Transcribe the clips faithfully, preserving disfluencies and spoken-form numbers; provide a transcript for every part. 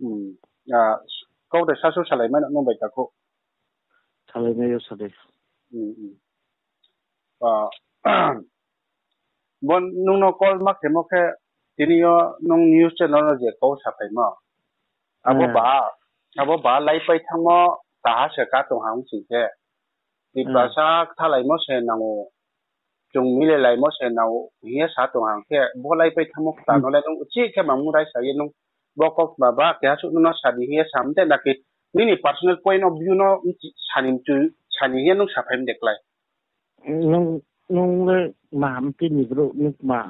Hmm. Ah, kau de sasu salai mai no nung bai takhu. Salai mai yo sa de. Hmm, hmm. Ah, bo nung no call ma khemo khe, tini yo nung news channel no je kau saphaimo. Abo Hmm. ba, abo ba laipai thangmo taha se ka tong hang sing khe. Tiprasa Hmm. kthalaimo se nang ou, chung milelaimo se nang ou, hing ye sa tong hang khe, bo laipai thangmo kta Hmm. no le nung uchih khe mangmung raisa ye nung bo kau ba ba keha suh nung no sadi hing ye sa mde naki nini personal point of view no mchi sani mchu sani hing ye nung saphai mde klái. Nung, nung le ma mtui ni brouh, nung ma?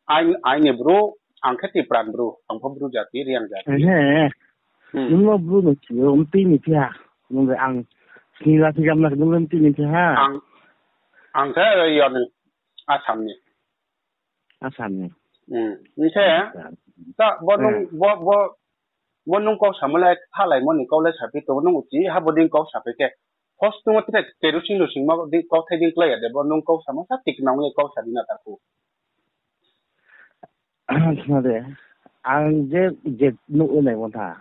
Aini, aini brouh, ang khe Tipran brouh, ang pho brouh jati, Reang jati. Ehe. Hmm. Nung no brouh no si ou, mtui ni phi ha. Nung le ang sini la phi jam na, nung le mtui ni phi ha. Ang, ang khe yo ni, Assam ni. Assam ni. Hmm. Ni khe, Acha. ta, bo nung, Hmm. bo, bo, bo nung kau samo le, thalaimo ni kau le saphi tong, nung uchi, ha bo ding kau saphi khe. Hos tung tre, kerosene no singmo di, kau thai ding klái ya de, bo nung kau samo sa tik nang ye kau sa di na takhu. Khna de, ang je, je nuh nai mo tha.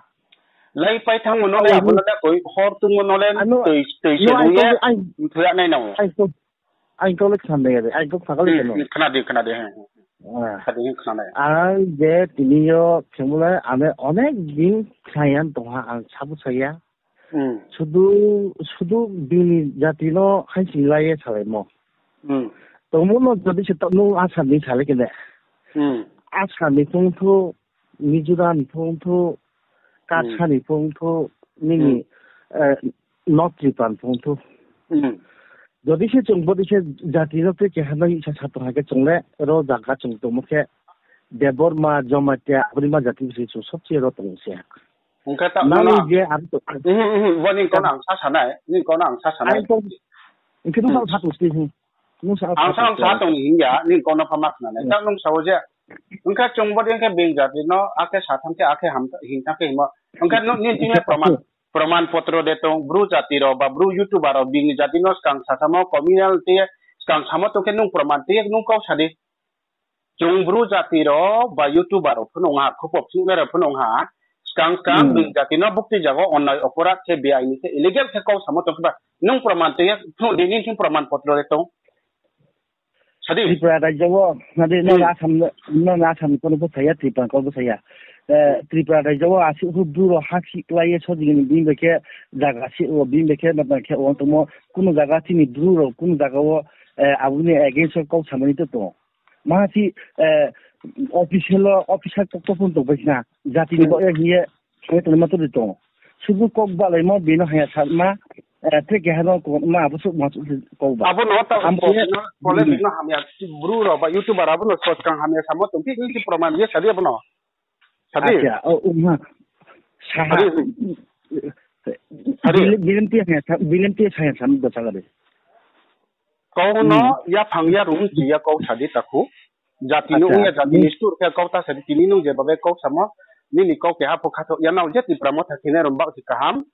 Laipai thangmo no le, Ang abo no le, koi, hor tungmo no le, ano, tui, tui no, se ang nung ye, kau, ang, mthuya nai nang. Ang kau, ang kau le khna de, ang kau khna kau le Hmm, khna. Khna di, khna di, he. Ah. Khna di, khna nai. Ang je tini yo khemo le, ane onek din khna ya tong ha, ang sabu sa ya. Hmm. Sudu, sudu bini jati no haising lai ye salaimo. Hmm. Tongmo no jodi se ta nung Assam ni sale kene. Hmm. Assam ni phung thu, Mizoram ni phung thu, Hmm. Kachar ni phung thu, nini, Hmm. eh, North Tripura ni phung thu. Hmm. Jodi se chung bodi se jati no tei keha no isa sa tong ha khe chung le ro jaga chung tongmo khe Debbarma, Jamatia, Abrima jati bisi chung sobse ro tong se. Hingkhe ta Nang nung je ang to. Mhm, mhm, bo ning kau no ang sa sanai, ning kau no ang sa sanai. Ang to, hingkhe nung Hmm. sa tong si, hmm. Nung sa Ang sa, ang sa tong hing ya, ning kau no pha ma khna nai. Hmm. Ta nung sa o je. Hingkhe chung bodi hingkhe bini jati no, akhe sa thang khe, akhe ham, hing thang khe himo. Hingkhe nung, ning thing le Hingkhe proman, proman potro de tong, bru jati rao, ba bru YouTuber rao, bini jati no skang sa samo, communal te, skang samo tong khe nung proman te, nung kau sa di. Chung bru jati rao ba YouTuber rao pho nung ha, khupo phnuhnai rao pho nung ha. Skang skang Hmm. bini jati no bukti jaga o onnai oporadh khe, beaini khe, illegal khe kau samo tong khe ba, nung proman tui ye phnuh di, nini thing proman potro le tong. Sadi. Tripura rajyo wo, nadi, no Hmm. Assam, no Assam ni kono bwsa ya, Tripura ni kono bwsa ya. Eh, Hmm. Tripura rajyo wo asuh phu bru rao ha sih klái ye sojigini bini bai khe, jaga sih wo bini bai khe, ma bai khe, o tongmo, kuno jaga chini bru rao, kuno jaga wo, eh, abo ni against wo kau samani to tong. Maha si, eh, official o, officer kok to phone tong bai sna. Jati ni Hmm. baoh ye hing ye, hing ye tongnai ma to de tong. Sudu kok balaimo, bini haya sama, eh, tre keha no kok ma, abo suh ma suh kok ba. Abo no ta Am kok ye no, kole Hmm. bini hamya, bru rao ba YouTuber abo no soskang hamya samo tong, bini si proman ye sadi abo no. Sadi. Acha, o, um, ha. Saha. Sadi. Sadi. Bilim, bilim ti haya sa, bilim ti haya sam do sa de. Kau no Hmm. yaphang yarung chi ya kau sadi takhu. Jati no Acha, ong ya jati ni hmm. Stur khe kau ta sadi tini nung je babe kau samo. Nini kau keha pho khatho ya nao je Tipra Motha khe nai rao baoh si kaham.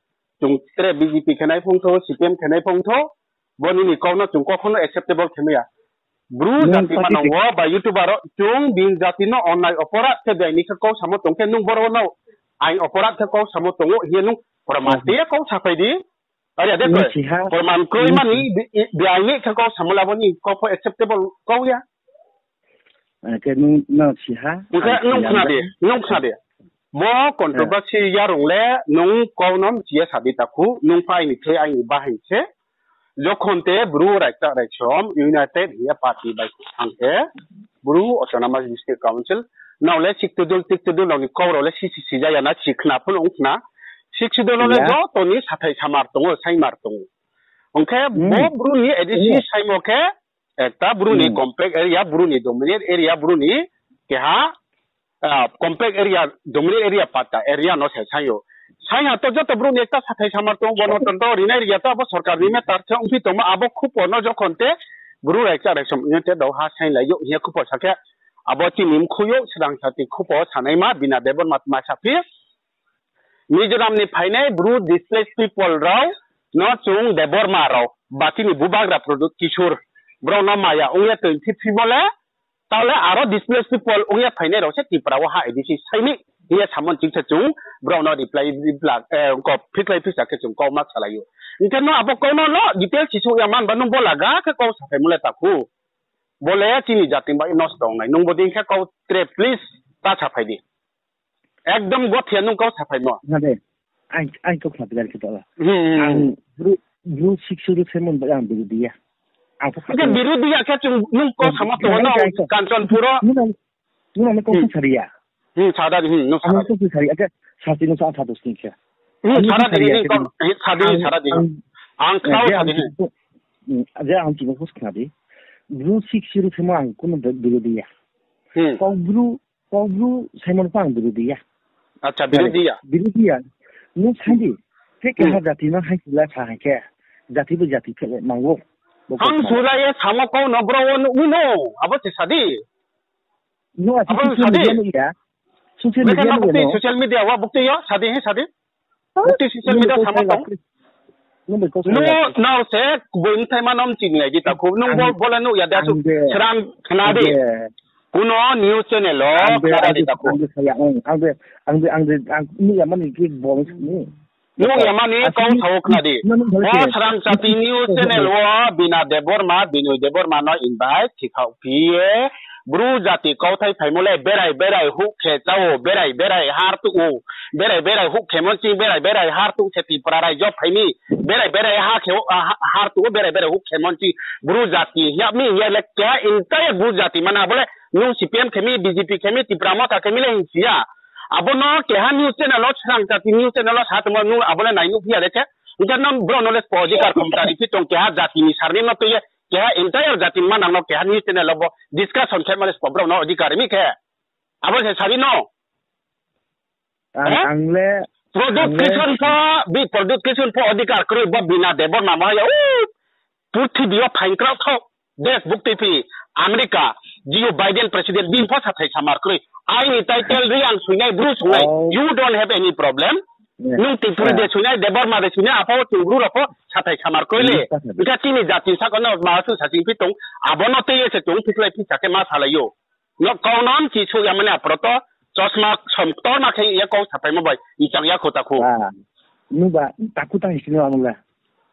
Chung tre B J P khe nai phung tho, C P M khe nai phung tho. Bo nini kau no chung kokhono acceptable khe mai ya. Bru Nung jati kati manang wo ba YouTuber rao chung bini jati no onnai oporadh khe beaini khe kau samo tong khe nung boro no ain oporadh khe kau samo tong ou hing ye nung proman Oho. Tui ye kau saphai di. Are ya de Nung koi. Siha, Proman kroi nung mani si- bi-, i-, beaini khe kau samo le abo ni kau pho acceptable kau ya. Eh, khe nung, nung siha, Hingkhe ang nung siya khna de, nung khna de. Bo Eh. Controversy yarung le nung kau no mchi ye sadi takhu, nung pha aini khe aini bahai se. Jokhon te bru raikta raisom united hing ye party bai ang khe bru autonomous district council. Nrao le sikchudul tikchudul nrao ni kau rao le sisi sija ya na si khna phano ong khna. Sikchudul no le Ya. Joto ni sathai samar tong ou, saimar tong ou. Ong khe Hmm. Bo bru ni A D C Hmm. saimo khe ekta bru ni Hmm. Compact area, bru ni dominate area, bru ni keha ah, compact area, dominate area pata area no se saing ou. Saing ha to joto bru ni ekta sathai samar tong, bo no tonto rinai area to abo sorkar ni matter se ongphi tongmo, abo khupo no jokhon te bru raikcha raisom ni te dau ha saing lai ou hing ye khupo sa khe, abo chini mkhui ou srang sati khupo sanaima Bina Debbarma tma saphi. Mizoram ni phainai bru displaced people rao no chung Debbarma rao, ba chini bubagra Pradyot Kishore, brao no maya ong ye twenty three mo le, Taoh le aro displaced people ong ye phainai rao se Tripura wo ha A D C sai ni hing ye samon ching khe chung brao no reply, reply, eh, ko phikhlai phisa khe chung kau ma salai ou. Hing khe no abo kau no no detail sisouh ya man ba nung bo laga khe kau saphaimo le takhu. Bo le chini jati bai nosto ong nai. Nung bodei khe kau tre please ta saphai di. Ekdom gothe nung kau saphaimo. Nade, ang, ang kau khna bilai khe tala. Hmm. Ang bru, bru sik suru semon bai ang birodi ya. Ang khe birodi ya khe chung nung kau sama tong no Kanchanpur o. Nung ang kau sari ya. Hmm, sada di, hmm, nung sada di. Kau sari ya, khe sasi nung sa sa dos ni khe. Hmm, sada di, nung kau, eh, sadi, sada di. Ang kau sadi. Je ang chini khos khna di. Bru sik suru semon ang kuno birodi ya. Hmm. Kau bru Kau bru saimon pho ang birodi ya. Acha, birodi ya. Birodi ya. Nung sa di. Khe keha jati no hai sula sa hai khe. Jati bo jati khe le nang ou. Ang sula ye samo kau no bro wo nuh mi no. Abo se sa di. Nung abo social media nuh ya. Social media nuh ya no. Social media wa bukti yo, sa di, he sa di. Bukti social media samo tong. Nung bai kau sa ya. Nung, nung se boi mthai ma nom chini nai di takhu. Nung bo, bo le nuh ya de asu. Srang khna di. Kuno news channel o khna di takhu. Ang de, ang de, ang de, ang nuh ya mani khe bo ni. Nuh ya mani kau sao khna di. Bo Srang Chati news channel o Bina Debbarma, Binoy Debbarma no invite khe khaoh phi ye. Bru jati kauthai phaimo le berai berai huh khe chá ou, berai berai har tuh ou, berai berai huh khe mon ching, berai berai har tuh khe Tripura raijo phai mi, berai berai ha khe, ha, har tuh ou, berai berai huh khe mon ching, Bru jati hing ya mi hing ya le keha entire Bru jati mana abo le nung C P M khe mi, B J P khe mi, Tipra Motha khe mi le hing si ya. Abo no keha news channel o, Srang Chati news channel o sa tongmo nung abo le nai nuh phi ya de khe. Hing khe nung brao no le spo odhikar khomta ri phi tong keha jati ni sarni no tui ye, keha entire jati ni manang no keha news channel o bo discussion khe mani spo brao no odhikar ri mi khe. Abo se sari no. Ang le Pradyot Kishore pho, bi Pradyot Kishore pho odhikar kroi bo Bina Debbarma ma ya, o, purthimbi yo phaing kraoh thao. Des bukti phi, America, Joe Biden president bini pho sathai samar kroi. Aini title ri ang soinai, Bru songnai. You don't have any problem. Nung Tripuri de soinai, Debbarma de soinai, apho chung Bru rao pho sathai samar kroi le. Hing khe chini jati sahka no ma suh sa ching phi tong, abo no tui ye se chung phikhlai phisa khe ma salai ou. No kau no mchi souh ya mani aproto, chosma som ktorma khe ye kau saphaimo bai, mchang ya kho takhu. Nungba, takhu ta hing sini ano le.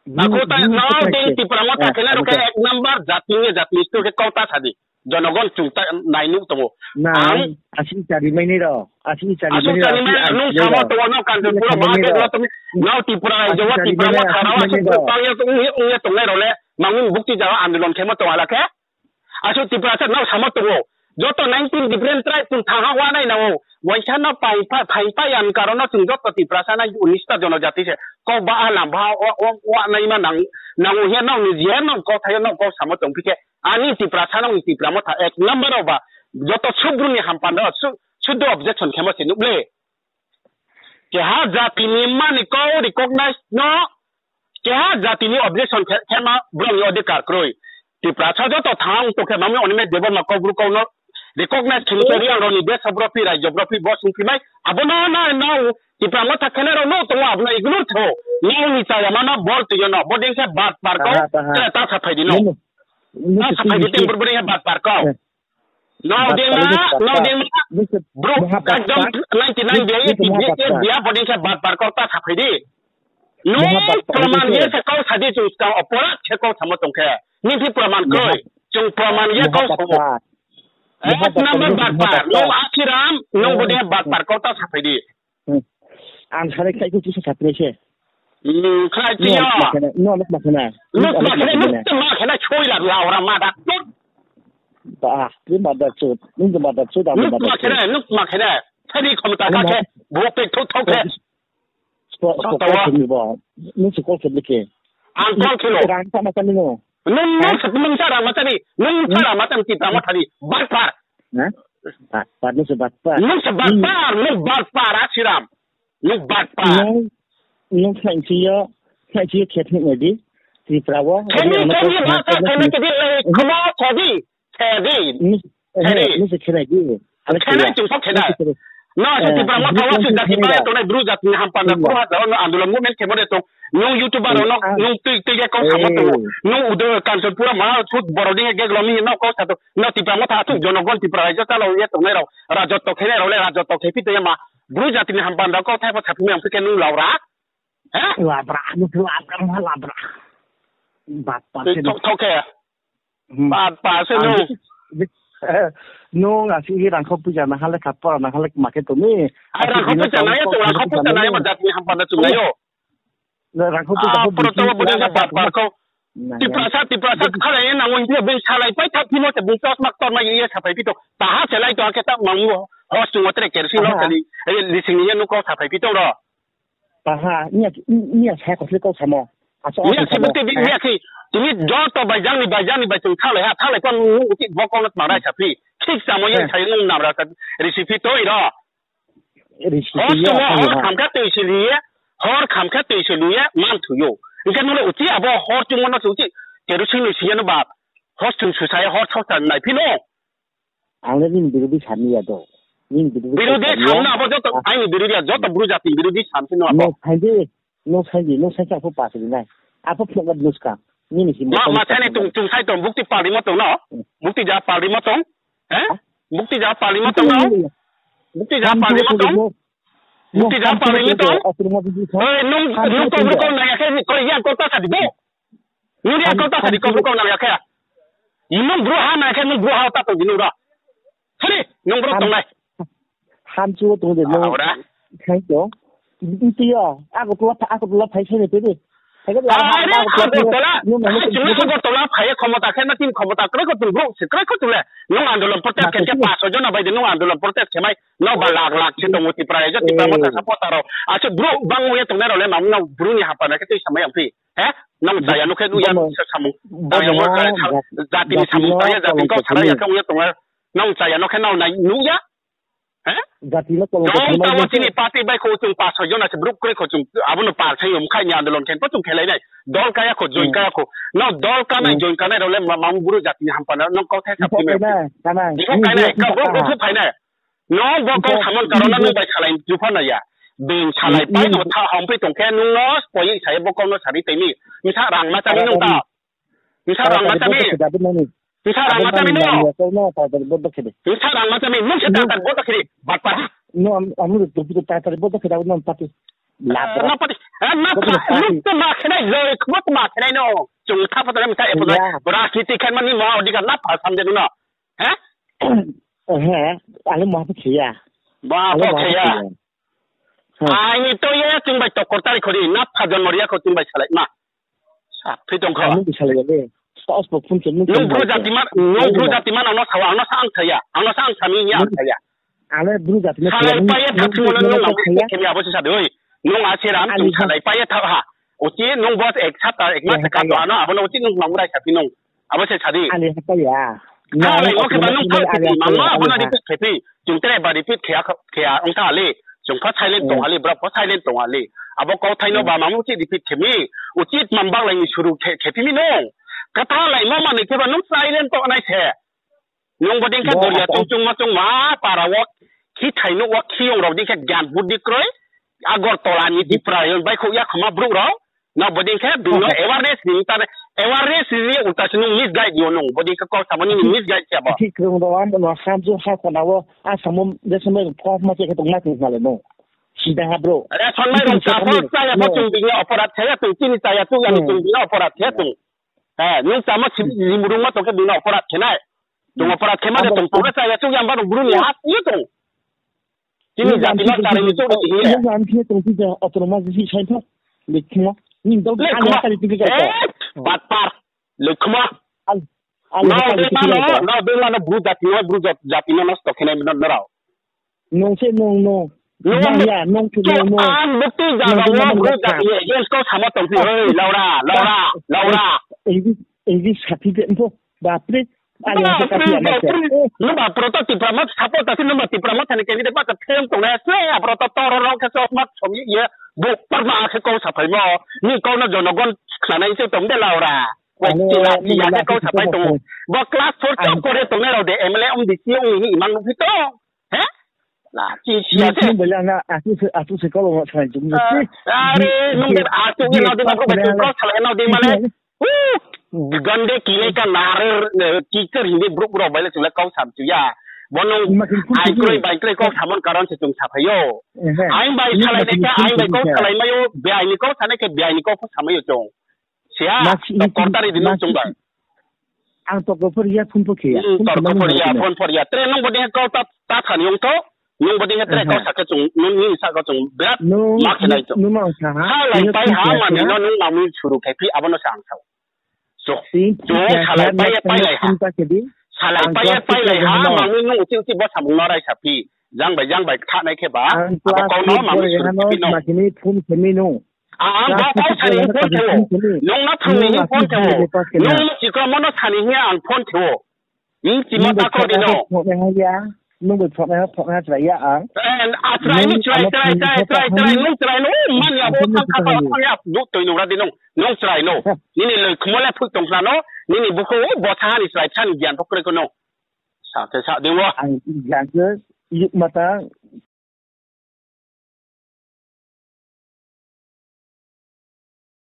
Takhu ta, no, dei Tipra Motha khe nai rao khe ek number jati ni jati ni sto khe kau ta sa di. Jonogon chung ta nai nuh tong ou. Ang asi chari mai nai rao, asi chari mai nai rao, nung samo tong ou, no Kanchanpur o ma khe no tong, no Tipra raijo wo Tipra Motha rao asi tong ye tongnai rao le, mangni bukti jaga andolon khemo tong ala khe. Asuh Tiprasa no samo tong ou. Joto nineteen different tribe chung thang ha wanai nang ou. Waisa no phaingpai, phaingpai ya ni karon no chung joto Tiprasa nai unis ta jonojati se. Kau ba alam ba wa, wa, wanaima nang, nang ou hing ye nrao ni je nrao kauthai yo nrao kau samo tong phi khe. Ani Tiprasa nrao ni Tipra Motha ek number o ba. Joto subru ni hampanda su, sudu objection khemo se nuh le. Keha jati ni mani kau recognize no, keha jati ni objection khe, khema brao ni odhikar kroi. Tiprasa joto thang tong khe mami onime Debbarma Kaubru kau no recognize khe ni khe Reang rao ni deso bro phi, raijo bro phi, bo sung phi mai. Abo no na, na, Tipra Motha khe nai rao no tong ou, abo no ignore tho. Nrao ni chaya ma no bol tui yo no, bodei khe batpar kau, ta saphai di no. Ta saphai di tei bor bodei khe batpar kau. Nrao dei ma, nrao dei ma, brouh ekdom ninety nine bia, eighty bia, bodei khe batpar kau ta saphai di. Nung proman ye se kau sa di, chung skang oporat khe kau samo tong khe. Nini phi proman kroi, chung proman ye kau sa ou. Ek number batpar, nung Akhiram, nung bodei batpar kau ta saphai di. Ang sanai khlai khe chisa sapri se. Khlai chi yo. Nung ma khe nai, nung ma khe nai, nung ma khe nai, soi la, laura mada chut. Ba, nung mada chut, nung mada chut, ang mada chut. Nung ma khe nai, nung ma khe nai. Sani khomota kha khe, bo pek thou thou khe. Nung se call khe ni khe. Ang call khe lo. Rang sa ma sa ni no. Nung, nung sa rang ma sa ni, nung sa rang ma sa ni, Tipra Motha ni, batpar. Batpar, nung se batpar. Nung se batpar, nung batpar, Akhiram. Nung batpar. Nung, nung khnai si yo, khnai si yo khe thik nai di. Tripura wo. Khe ni, khe ni, ma sa, khe ni, khe di, khoma, khe di, khe di. Nung se khe nai di. Khe nai, chung pho khe nai. No, se Tipra Motha wo se jati maya tongnai Bru jati ni hampanda Bru ha jao no andolon movement khemo de tong. Nung YouTuber rao no, nung tui tui ye kau samo tong. Nung udo Kanchanpur ma thut borok dei ye geglo mi no kau sa tong. No Tipra Motha thuk jonogon Tipra raijo chalo ye tongnai rao. Rajoto khenai rao le rajoto khe phi tong ye ma. Bru jati ni hampanda kau thai pho saphi mi ang phi khe nung laura. He? Labra, nung labra, ma labra. Bat pa se thok thok khe. Bat pa se nung. Nung asi rangkho puja na hale kha pora na hale ma khe tong mi. Ai rangkho puja na ye tong, rangkho puja na ye ma jati ni hampanda chung nai yo. Rangkho puja pho poro to poro je bat pa kho. Tiprasa, Tiprasa khalai ye nang o hing ye bung salai pai thak phimo se bung chosma ktor mai ye saphai phi tong. Taha se lai tong akhe ta mang o. Hos chung o tre kerosene lo sali. Lising ni ye nung kau saphai phi tong ro. Taha, ni ya sa kho se kau samo. Ni ya se bukti di, ni ya se. Tini joto bai jang ni bai jang ni bai chung thalai ha, thalai pho nung uti bo kau no tma rai saphi. Thik samo ye sa ye nung namra sa risi phi tong ro. Hos chung o hor kham khe tui se li ye, hor kham khe tui se li ye, man thu yo. Hing khe nung le uti abo hor chung o no se uti kerosene ni si ye no ba, hos chung susa ye hor sosa nai phi no. Ang le nini birodi sa mi ya do. Nini birodi sa mi ya. Birodi sam na abo joto, aini birodi ya joto Bru jati ni birodi sam se no abo. No sai di, no sai di, no sai sa pho pas ri nai. Apho phnuh ga nuska. Nini himo ma sai nai tung, tung sai tong, bukti pal rimo tong no. Bukti ja pal rimo tong. He? Bukti ja pal rimo tong no. Bukti ja pal rimo tong. Bukti ja pal rimo tong. Oi, nung, nung kau bru kau nang ya khe, kau yang kau ta sa di bo. Nung yang kau ta sa di, kau bru kau nang ya khe. Nung bru ha nang ya khe, nung bru ha ta tong di nung ro. Sorry, nung bru tong nai. Hamchu tong de nung. Ora. Khai to. Nti yo, ako tu la, ako tu la phai sai ni pe di. Are, Agartala, nung nang chung Agartala phai ye khomota khe ma tin khomota kroi kho chung bru se kroi kho chung le. Nung andolon protest khe khe paso jona bai de nung andolon protest khe mai. Nung ba lak lak se tong o Tipra, je Tipra Motha supporter rao. Achu bru bang ye tongnai rao le mam nung bru ni hapana khe tui samai yang phi. He? Nung chaya no khe nuh ya se samung. Tang ya mo jati ni samung tang ya jati kau sara ya khe ong ye tong. Nung chaya no khe nung nai nuh ya. He? Jati no kolong khe tong tamo chini party bai kho chung pas soi jona se bru kroi kho chung abo no par sai yo mkhai ni andolon khe pho chung khelai nai. Dol kaya kho, join kaya kho. Nung dol kanai, join kanai rao le ma, mam bru jati ni hampana nung kauthai sa phai nai. Bikho kainai, ka bru bru phainai. Nung bo kau samon karon no nung bai salai jupha nai ya. Being salai pai no tha hongphi tong khe nung no spoying sa ye bo kau no sari tei mi. Bsa rang ma chami nung ta. Bsa rang ma chami. Bsa rang ma chami no. Bsa rang ma chami nung se tatar boto khiri. Batpar. No, am, am, tu, tu, tatar boto khiri, no, pati. Labra. No, pati. Eh, na pha, nung to ma khenai, loi, khmo to ma khenai no. Chung tha pha to na msa e pha. Rajniti khen mani ma odhikar na pha samde no. He? He, ale ma pha khiya. Ma pha khiya. Aini to ye chung bai tokor tari khori, na pha jonmo ri ya kho chung bai salai ma. Sa phi tong kho. Nung bai salai ya le. Spouse bo phone khe nung bru jati ma, nung bru jati ma, ang no sa, ang no sa ang saya. Ang no sa ang sami ya ang saya. Ale bru jati ma salai pai ye thak thimo le nung ang khe mi abo se sa de oi. Nung a se ram chung salai pai ye thak ha. Uchi nung bo ek sapta ek mas ka to ano abo no uchi nung mang rai sa phi nung. Abo se sa di. Ani hata ya. Thalai mo khe ba nung thal phi di, mang ma abo no repeat khe phi. Chung tre ba repeat khe ya, khe ya ong tha le. Chung pho silent tong ha le, brouh pho silent tong ha le. Abo kauthai no ba mang uchi repeat khe mi. Uchit man baklai ni suru khe, khe phi mi nung. Kathalai mo manoi khe ba nung silent tong nai se. Nung bodei khe doria chung chung ma chung ma para wo, khithai nuh wo khiyong rao dei khe gyan buddi kroi, Agartala ni Tipra rao baihkhouh ya khoma brouh rao, no bodei khe bung no awareness ni ta, awareness ni ulta se nung misguide yo nung, bodei khe kau samo nini misguide se abo. Akhe krung rao amo no hamju ha khona wo, a samo je samo kau ma che khe tong ma tong ma le no. Sida ha brouh. Ration mai rong chá pho, chá ya pho chung bini oporadh khe ya tong, chini chá ya chung ya ni chung bini oporadh khe ya tong. He, nung chamo si, rimrungma tong khe bini oporadh khe nai. Chung oporadh khe ma de tong, chung le chá ya chung ya ba rung bru ni ha ye tong. Chini jati no chari ni chung ri hi ye. Nung jam khe tong si je, otorma si sai tho. Lekhmo. Ni dol ani ha tari tiki jai to. Batpar. Lekhmo. Nrao bema no, nrao bema no bru jati no, bru jat-, jati no nosto khe nai no, nrao. Nung se nung, nung. Nung ya, nung se nung, nung. Ang bukti jaga wo bru jati ni against kau samo tong si, oi, Laura, Laura, Laura. English, English certificate pho, bapre. Nung ba proto Tipra Motha support ta si, nung ba Tipra Motha ni candidate ba ta phrem tong nai se, a proto toro rao khe chosma som ye, bo parma khe kau saphaimo. Ni kau no jonogon khnanai se tong de Laura. Wai chila chila khe kau saphai tong. Bo class four chok kore tongnai rao de M L A ong di si ong ni imang nung phi tong. He? La, chini siya se. Nung bai le ang na, asuh se, asuh se kau lo salai chung. Are, nung de asuh ye nao dei ma, brouh bai chung kau salai nao dei ma le. Gande kile ka narer, teacher hing di brouh rao bai le chung le kau sam chu ya. Bo nung ai kroi bai kroi kau samon karon se chung saphai ou. Aing bai salai nai khe, aing bai kau salai mai ou, beai ni kau sanai khe beai ni kau pho samai ou chung. Siya, tokor tari di nung chung bai. Ang tokor pho ri ya, phone pho khe ya. Tokor pho ri ya, phone pho ri ya. Tre nung bo dei khe kau ta, ta sa ni ong tho, nung bo dei khe tre kau sa khe chung, nung ni sa kau chung, berat ma khe nai chung. Salai pai ha, mani no nung nangmi suru khe phi, abo no sa ang sao. Chung salai pai ye pailai ha. Salai pai ye pailai ha, mangmi nung uchi uchi bo samung no raisa phi. Jang bai jang bai kthanai khe ba, abo kau no mangmi suru khe phi no. Ang bo kau sani hing phone khe ou. Nung no thang ni hing phone khe ou. Nung chikramo no sani hing ang phone khe ou. Chimo ta kau di no. Nung bai phone ha, phone ha chrai ya ang. Achrai no chrai, chrai, chrai, chrai, chrai, nung chrai no, man ya bo thang khapa thang ya, bu toi nung ra di nung, nung chrai no. Nini loi khmo le phuh tong khna no, nini bukhu bo saha ni chrai bsa ni gian pho kroi kho no. Sa khe sa di wo. Ang gian khe, yukma ta,